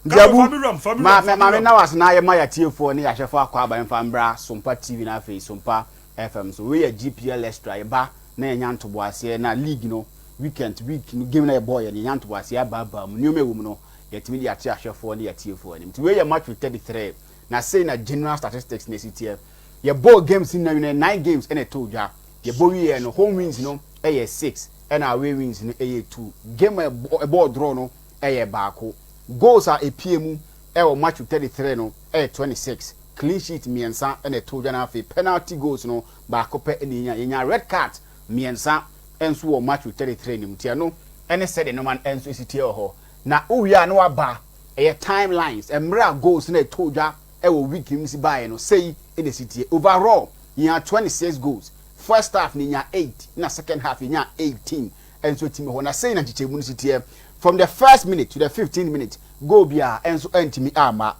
Nti abu ma ma me na wase na yɛ ma yɛatiefoɔ ne yɛahwɛfoɔ akɔ aba mfa mbra Sompa TV na afei Sompa FM so. Wei yɛ GPL Extra. Yɛba na yɛnya ntoboaseɛ na league no weekend week no game na yɛbɔɔ yɛ no, yɛnya ntoboaseɛ abaabaa mu nneɛma ɛwɔ mu no, yɛtumi de ato ahwɛfoɔ ne yɛatiefoɔ anim. Nti wei yɛ match week 33 na sei na general statistics na ɛsi teɛ. Yɛbɔɔ games no na nine games ɛna ɛtɔ dwa. Yɛbɔ wieɛ no, home wins no ɛyɛ six ɛna away wins no ɛyɛ two. Game a ɛbɔɔ draw no ɛyɛ baako. Goals a epie mu ɛwɔ match week 33 no ɛyɛ 26. Clean sheet mmiɛnsa ɛna ɛtɔ dwa. Na afei penalty goals no, baako pɛ ɛna yɛnya. Red card mmiɛnsa ɛnso wɔ match week 33 no mu. Tia no ɛne sɛde nneɛma ɛnso esi tie wɔ hɔ. Na owie a, na waba ɛyɛ timelines, mmerɛ a goals na ɛtɔ dwa ɛwɔ week mu si baeɛ no, sei ɛna esi tie. Overall, yɛnya 26 goals. First half ni nya 8 na second half yɛnya 18 ɛnso timi hɔ. Na sei na nkyekyɛmu no si teɛ: from the first minute to the 15th minute, goal bia ɛnso ɛntumi ama.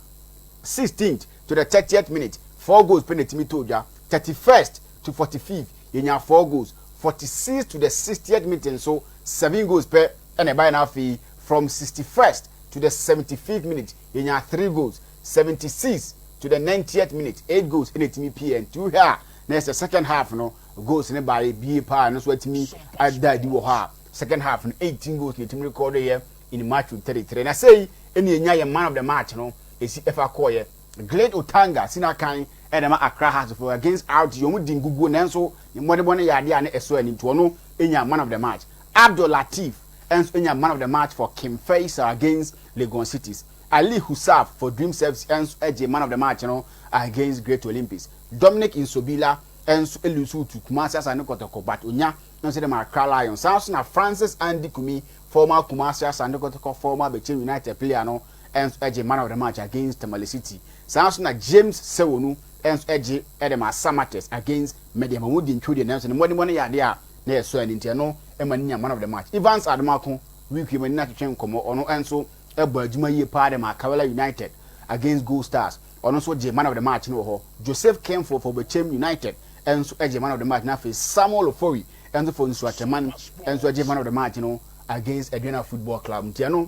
16th to the 30th minute, four goals pɛ na ɛtumi to dwa. 31st to 45th, yɛnya four goals. 46 to the 60th minute nso, seven goals pɛ ɛna ɛbaeɛ. Na afei from 61st to the 75th minute, yɛnya three goals. 76 to the 90th minute, eight goals ɛna ɛtumi pie. Nti wohwɛ a, na ɛsɛ second half no goals ne baayɛ bie paa no so atumi ada adi wɔ hɔ a, second half no 18 goals na ɛtumi record yɛ in match week 33. Na sɛyi ɛna ɛnya yɛ man of the match no esi ɛfa kɔɔyɛ. Glade Otanga sinakan ɛna ma Accra Hearts for against out wɔn di nguguo, nanso ne mmɔdebɔ no yɛ adeɛ a ne ɛsɔ ani, nti ɔno enya man of the match. Abdul Latif ɛnso enya man of the match for King Faisal against Legon Cities. Ali Husaf for Dreams FC ɛnso ɛgye man of the match no against Great Olympics. Dominic Nsobila ɛnso elose to Kumasi Asante Kɔtɔkɔ, but onya nso de ma Accra Lions. Saa nso na Francis Andy Kumi, former Kumasi Asante Kɔtɔkɔ, former Bechem United player no, ɛnso ɛgye man of the match against Tamale City. Saa nso na James Sewonu ɛnso ɛgye ɛde ma Samates against Medeama. Wɔn di ntwo deɛ, nanso ne mmɔden no yɛ adeɛ a na yɛ so ɛni, nti ɛno ɛma ne nya man of the match. Evans Adomako, week yi mu ne atwetwe nkɔmɔ, ɔno ɛnso ɛbɔ adwuma yie paa de ma Karela United against Gold Stars. Ɔno nso gye man of the match no wɔ hɔ. Joseph Kemfo for Bechem United ɛnso ɛgye man of the match. Na afei Samuel Ofori ɛnso for Nsuateman ɛnso ɛgye man of the match no against Aduana Football Club. Nti ɛno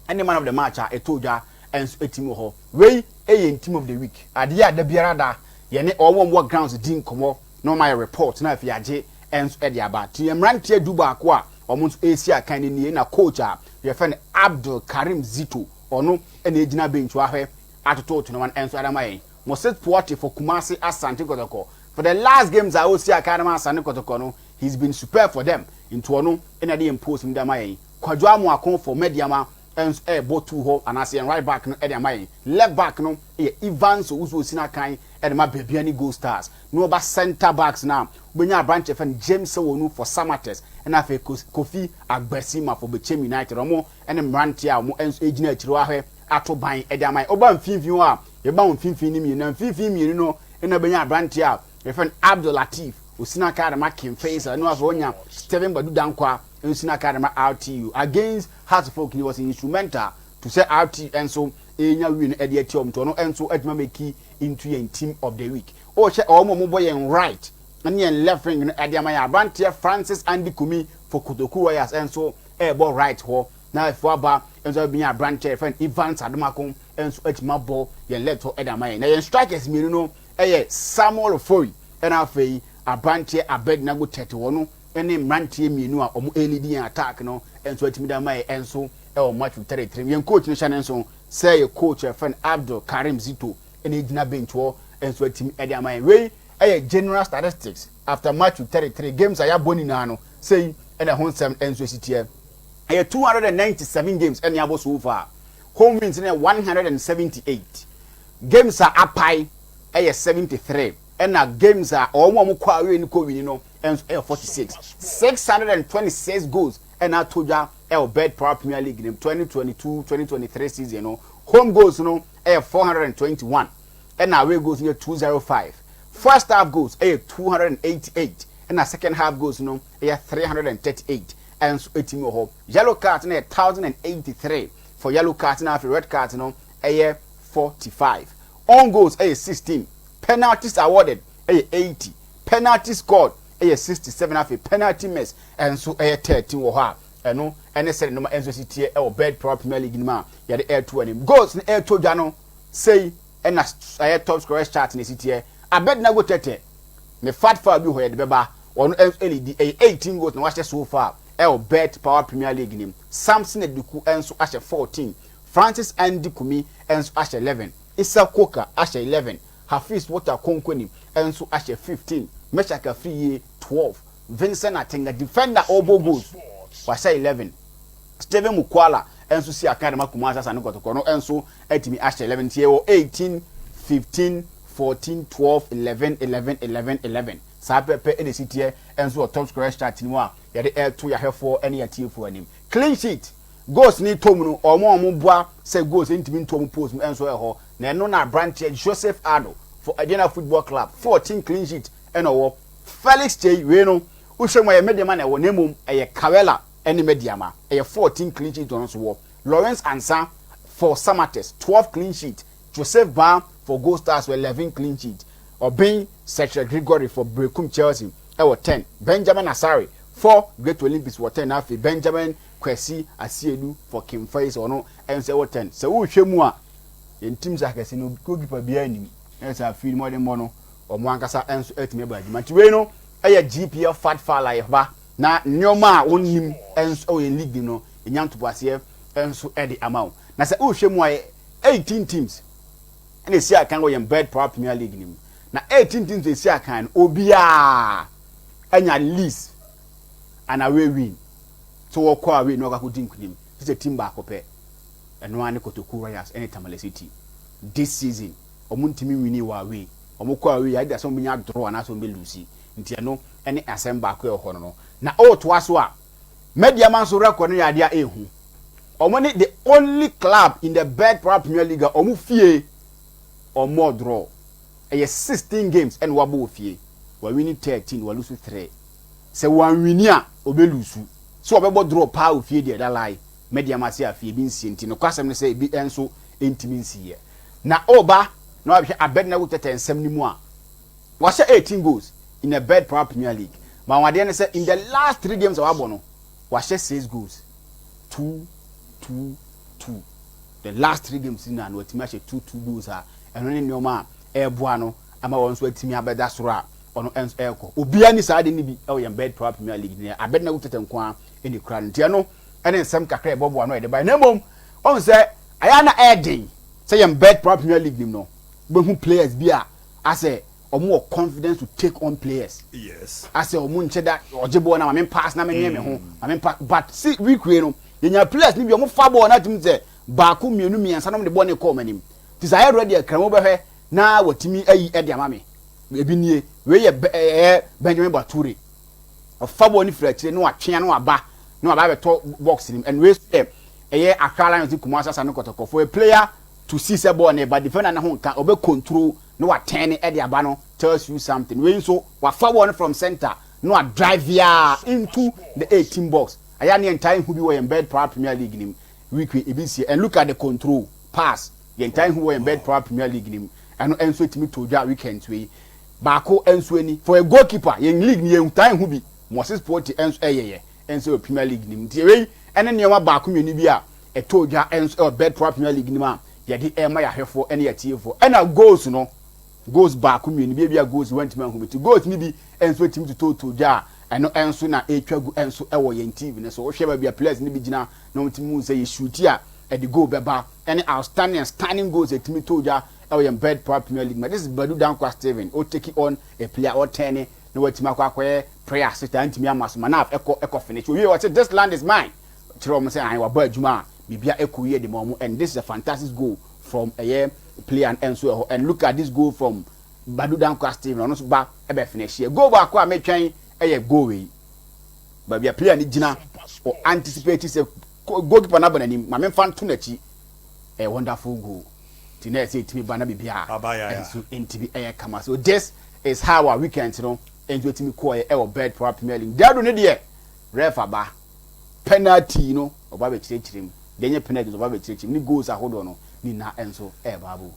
ɛne man of the match a ɛtɔ dwa ɛnso ɛtumi wɔ hɔ. Wei ɛyɛ team of the week, adeɛ a da biara da yɛne ɔwɔ wɔ grounds di nkɔmɔ na wɔn ayɛ report na afei agye ɛnso ɛde aba. Ti mmeranteɛ 11 a wɔn nso ɛresi akan no nie. Na coach a yɛfrɛ no Abdul Karim Zito, ɔno ɛna egyina bench ahwɛ atoto tono ɛnso adama yɛn. Moses Puati for Kumasi Asante Kɔtɔkɔ, for the last games a ɔsi akan no ma Asante Kɔtɔkɔ no, he's been superb for them, nti ɔno ɛna de yɛn post mu de ama yɛn. Kwadwo Amoako for Medeama ɛnso ɛɛbɔ two hɔ anaasɛ yɛn right back no ɛde ama yɛn. Left back no yɛ Evans Owusu Osinakan ɛde ma Bibiani Gold Stars. Na ɔba centre backs na wobɛnya aberanteɛ fɛn James Sewonu for Samates, ɛna afei Kofi Agbasima for Bechem United. Ɔmo ɛne mmeranteɛ a ɔmo nso gyina akyire hɔ ahwɛ ato ban ɛde ama yɛn. Ɔba mfimfini hɔ a, yɛba wɔn mfimfini no mmienu, na mfimfini mmienu no ɛna bɛnya aberanteɛ a yɛfrɛ no Abdul Latif Osinaka de ma King Faisal, ɛna afei ɔnya Stephen Badu Dankwa Osinaka de ma RTU against Hearts of Oak. He was instrumental to say RT nso enya win ɛde ati ɔmo, nti ɔno nso adwuma make into yɛn team of the week. Ɔhyɛ ɔmo a ɔmo bɔ yɛn right ɛne yɛn left wing no ɛde ama yɛn. Aberanteɛ Francis Andy Kumi for Kotoku Royals nso ɛrebɔ right hɔ, na efo aba nso ɛbi aberanteɛ fɛn Evans Adomako nso atumi abɔ yɛn left hɔ ɛde ama yɛn. Na yɛn strikers mmienu no ɛyɛ Samuel Ofori ɛna afei aberanteɛ Abednego Tete. Wɔ no ɛne mmeranteɛ mmienu a wɔn ɛlead yɛn attack no nso atumi de ama yɛn nso ɛwɔ match 33. Yɛn coach no hyɛ ne nso sɛ yɛ coach ɛfɛn Abdul Karim Zito ɛna egyina bench hɔ nso atumi ɛde ama yɛn. Wei ɛyɛ general statistics after match 33 games a yɛabɔ nyinaa no. Sɛyi ɛna ɛho nsɛm nso esi teɛ. Ɛyɛ 297 games ɛna yɛabɔ so far. Home wins no yɛ 178, games a apae ɛyɛ 73, ɛna games a wɔn a wɔkɔ away no kɔ win no nso ɛyɛ 46. 626 goals ɛna ato dwa ɛwɔ Betpawa Premier League ne 2022-2023 season no. Home goals no ɛyɛ 421, ɛna away goals no yɛ 205. First half goals ɛyɛ 288, ɛna second half goals no ɛyɛ 338 ɛnso ɛtumi wɔ hɔ. Yellow card no yɛ 1083 for yellow card, na afei red card no ɛyɛ 45. Own goals ɛyɛ 16, penalties awarded ɛyɛ 80, penalty scored ɛyɛ 67, afei penalty miss ɛnso ɛyɛ 13 wɔ hɔ a. Ɛno ɛne sɛ nneɛma nso si teɛ ɛwɔ betPawa Premier League no mu a yɛde ɛɛto anim. Goals no ɛɛto dwa no sei, ɛna ɛyɛ top scorers chart na esi teɛ. Abednego Tɛtɛ ne fat foul bi hɔ yɛde bɛba. Ɔno nso ɛlead, ɛyɛ 18 goals na wahyɛ so far ɛwɔ betPawa Premier League nim. Samson Eduku nso ahyɛ 14, Francis Andy Kumi nso ahyɛ 11, Isa Koka ahyɛ 11, Hafiz Water Konkoni nso ahyɛ 15, Meshaka Friye 12, Vincent Atenga, defender ɔbɔ goals, wahyɛ 11, Stephen Mukwala nso si aka dama Kumasi Asante Kɔtɔkɔ no nso atumi ahyɛ 11. Nti ɛwɔ 18, 15, 14, 12, 11, 11, 11, 11. Saa pɛpɛ ɛna esi teɛ nso wɔ top scorers chart no mu a yɛde ɛɛto yɛahwɛfoɔ ɛne yɛtiefoɔ anim. Clean sheet, goals ni tom no, ɔmo a ɔmo boa sɛ goals ntumi nto ɔmo post mu nso ɛhɔ na ɛno na aberanteɛ Joseph Ado for Aduana Football Club, 14 clean sheet ɛna ɔwɔ. Felix Kyei, wei no wohwɛ mu, ɛyɛ Medeama na ɛwɔ, na mmom ɛyɛ Karela ɛne Medeama, ɛyɛ 14 clean sheet ɔno nso wɔ. Lawrence Ansa for Samartex, 12 clean sheet. Joseph Ban for Gold Stars for 11 clean sheet. Ɔbɛn Sɛkyerɛ Gregory for Brekum Chelsea ɛwɔ 10. Benjamin Asare for Great Olympics wɔ 10. Afei Benjamin Kwesi Asiedu for King Faisal, ɔno nso ɛwɔ 10. Sɛ wohwɛ mu a, yɛn teams akɛse no, goalkeeper biara nim ɛsɛ afei mu ɔde mmɔ no, ɔmo ankasa nso atumi abɔ adwuma. Nti wei no ɛyɛ GPL fat foul a yɛba na nneɛma a wɔnnim nso ɛwɔ yɛn league no, ɛnya ntoboaseɛ nso ɛde ama wo. Na sɛ wohwɛ mu a, yɛ 18 teams ɛna esi akan wɔ yɛn betPawa Premier League no mu. Na 18 teams esi akan no, obiara ɛnya at least an away win. So wɔkɔ away na wɔkɔ akɔdi nkunim sɛ team baako pɛ, ɛno ara ne Kotoku Royals ɛne Tamale City. This season ɔmo ntumi win wɔ away. Ɔmo kɔ away ayɛ sɛ ɔmo nya draw anaasɛ ɔmo bɛ lose. Nti ɛno ɛne asɛm baako ɛwɔ hɔ no. Na ɔɔtoa so a, Medeama nso record no yɛ adeɛ a ehu. Ɔmo ne the only club in the betPawa Premier League a ɔmo fie ɔmo draw. Ɛyɛ 16 games ɛna wabɔ wɔ fie, wawin 13, walose 3. Sɛ wanwin a, ɔbɛlose so ɔbɛbɔ draw paa wɔ fie deɛ. Ɛda lie Medeama ase afie ebi nsie. Nti no kwasɛm no sɛ ebi nso ntumi nsiiɛ. Na ɔba na wahwɛ Abednego Tɛtɛ nsɛm no mu a, wahyɛ 18 goals in the betPawa Premier League. Ma wɔn adeɛ no sɛ in the last three games a wabɔ no, wahyɛ six goals, two, two, two. The last three games na watumi ahyɛ two two goals a ɛno ne nneɛma a ɛreboa no ama wɔn nso atumi abɛda soro a ɔno nso ɛrekɔ. Obiara ni saa de ne bi ɛwɔ yɛn betPawa Premier League ne Abednego Tɛtɛ nko ara ɛna ekura no. Nti ɛno ɛne nsɛm kakra ɛbɔboa no ɛde ba. Na mmom ɔn sɛ ɛyɛ na ɛɛden sɛ yɛn betPawa Premier League nim no, wobɛhu players bi a asɛ ɔmo wɔ confidence to take on players. Asɛ ɔmo nkyɛ da ɔgye bɔɔl na maame pass na menwe me ho maame pass. But si week wei no, yɛnya players ni bi ɔmo fa bɔɔl na tumi sɛ baako, mmienu, mmiɛnsa na ɔmo de bɔɔl ne kɔɔ ɔmo anim ti sɛ ayɛ ready akramu bɛhwɛ na watumi ayi ɛde ama me. Ebi nie, wei yɛ ɛyɛ Benjamin Bature. Ɔfa bɔɔl ne firi akyire na watwea na waba abɛtɔ box nim. And wei yɛ ɛyɛ Accra Lions, Kumasi Asante Kɔtɔkɔ. For a player to see sɛ bɔɔl ne ba, defender ne ho nka, ɔbɛ control na watɛn ne ɛde aba no tells you something. Wei nso wafa bɔɔl no from center na wa drive ya into the 18 box. Ɛyɛ ne yɛn hu bi wɔ yɛn betPawa Premier League nim week ebi sie. And look at the control pass. Yɛn ntaa hu wɔ yɛn betPawa Premier League nim. Ɛno nso etumi to dwa weekend wei. Baako nso ani for a goalkeeper, yɛn league ni yɛn ntaa hu bi. Moses Poti nso ɛyɛ yɛ nso wɔ Premier League nim. Nti wei ɛne nneɛma baako mmienu bi a ɛtɔ dwa nso ɛwɔ betPawa Premier League nim a yɛde ɛma yɛahwɛfoɔ ɛne yɛtiefoɔ. Ɛna goals no, goals baako mmienu bi ebi a goals wɔntumi ahu bi ti goals ni bi nso etumi toto dwa a ɛno nso na etwa gu nso ɛwɔ yɛn TV ne so. Wohwɛ baabi a players ni bi gyina na wɔn ti mu sɛ yɛ shoot a ɛde goal bɛba, ɛne outstanding and stunning goals etumi to dwa ɛwɔ yɛn betPawa Premier League. Ma this is Badu Dankwa Steven o take on a player, ɔtɛn na watumi akɔ akɔyɛ prayer sister ntumi ama so manaf ɛkɔ finish owie. Wɔte "This land is mine" kyerɛ wɔn sɛ ahan wabɔ adwuma a biribia ɛkɔ yie de ma wɔn. And this is a fantastic goal from ɛyɛ player nso ɛhɔ. And look at this goal from Badu Dankwa Steven. Ɔno nso ba ɛbɛ finish yɛ goal baako a metwɛn ɛyɛ goal wei. Baabi a player ni gyina, o anticipate sɛ goalkeeper n'abɔ n'anim, maame nfa nto n'akyi. Ɛyɛ wonderful goal. Ti na ɛsɛ etimi ba na biribi a ɛnso ntimi ɛyɛ kama. So this is how our weekend no nso etimi kɔɔ ɛwɔ betPawa Premier League. Deɛ no deɛ, ref aba penalty no, ɔba bɛkyerɛkyerɛ mu. Deɛ nyɛ penalty nso, ɔba bɛkyerɛkyerɛ mu ne goals ahodoɔ no ne nyinaa nso ɛɛba abo.